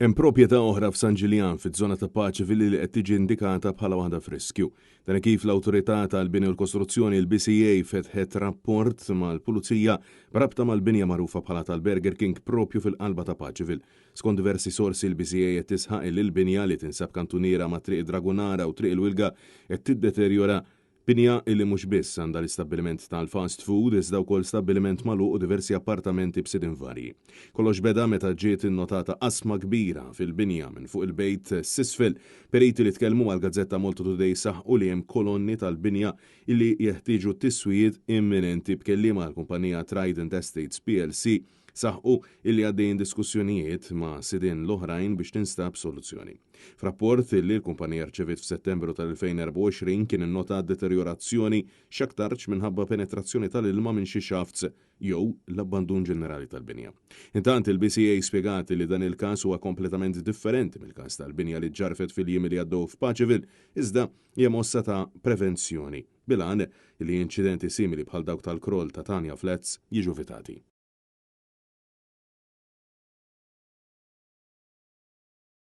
Hemm proprjetà oħra f'San Ġiljan fiż-żona ta' Paceville li qed tiġi indikata bħala waħda f'riskju. Dan kif l-Awtorità tal-Bini u l-Kostruzzjoni, il-BCA, fetħet rapport mal-Pulizija b'rabta mal-binja magħrufa bħala tal-Burger King propju fil-qalba ta' Paceville. Skont diversi sorsi l-BCA qed tisħaq li l-binja li tinsab kantuniera ma' Triq id-Dragunara u Triq il-Wilga qed tiddeterjora. Binja illi mhux biss għandha l-istabbiliment tal-fast food iżda wkoll stabbiliment magħluq u diversi appartamenti b'sidien varji. Kollox beda meta ġiet innotata qasma kbira fil-binja minn fuq il-bejt s'isfel. Periti li tkellmu mal-gazzetta Malta Today saħqu li hemm kolonni tal-binja illi jeħtieġu tiswijiet imminenti b'kelliema għall-kumpanija Trident Estates plc Saħqu illi għaddejjin diskussjonijiet ma' sidien l-oħrajn biex tinstab soluzzjoni. F'rapport illi l-kumpanija rċeviet f'Settembru tal-2024 kien innotat deterjorazzjoni x'aktarx minħabba penetrazzjoni tal-ilma minn xi shafts jew l-abbandun ġenerali tal-binja. Intant il-BCA spjegat illi dan il-każ huwa kompletament differenti mill-każ tal-binja li ġġarfet fil-jiem li għaddew f'Paceville iżda hija mossa ta' prevenzjoni bil-għan li inċidenti simili bħal dawk tal-kroll ta' Tanja Flats jiġu evitati.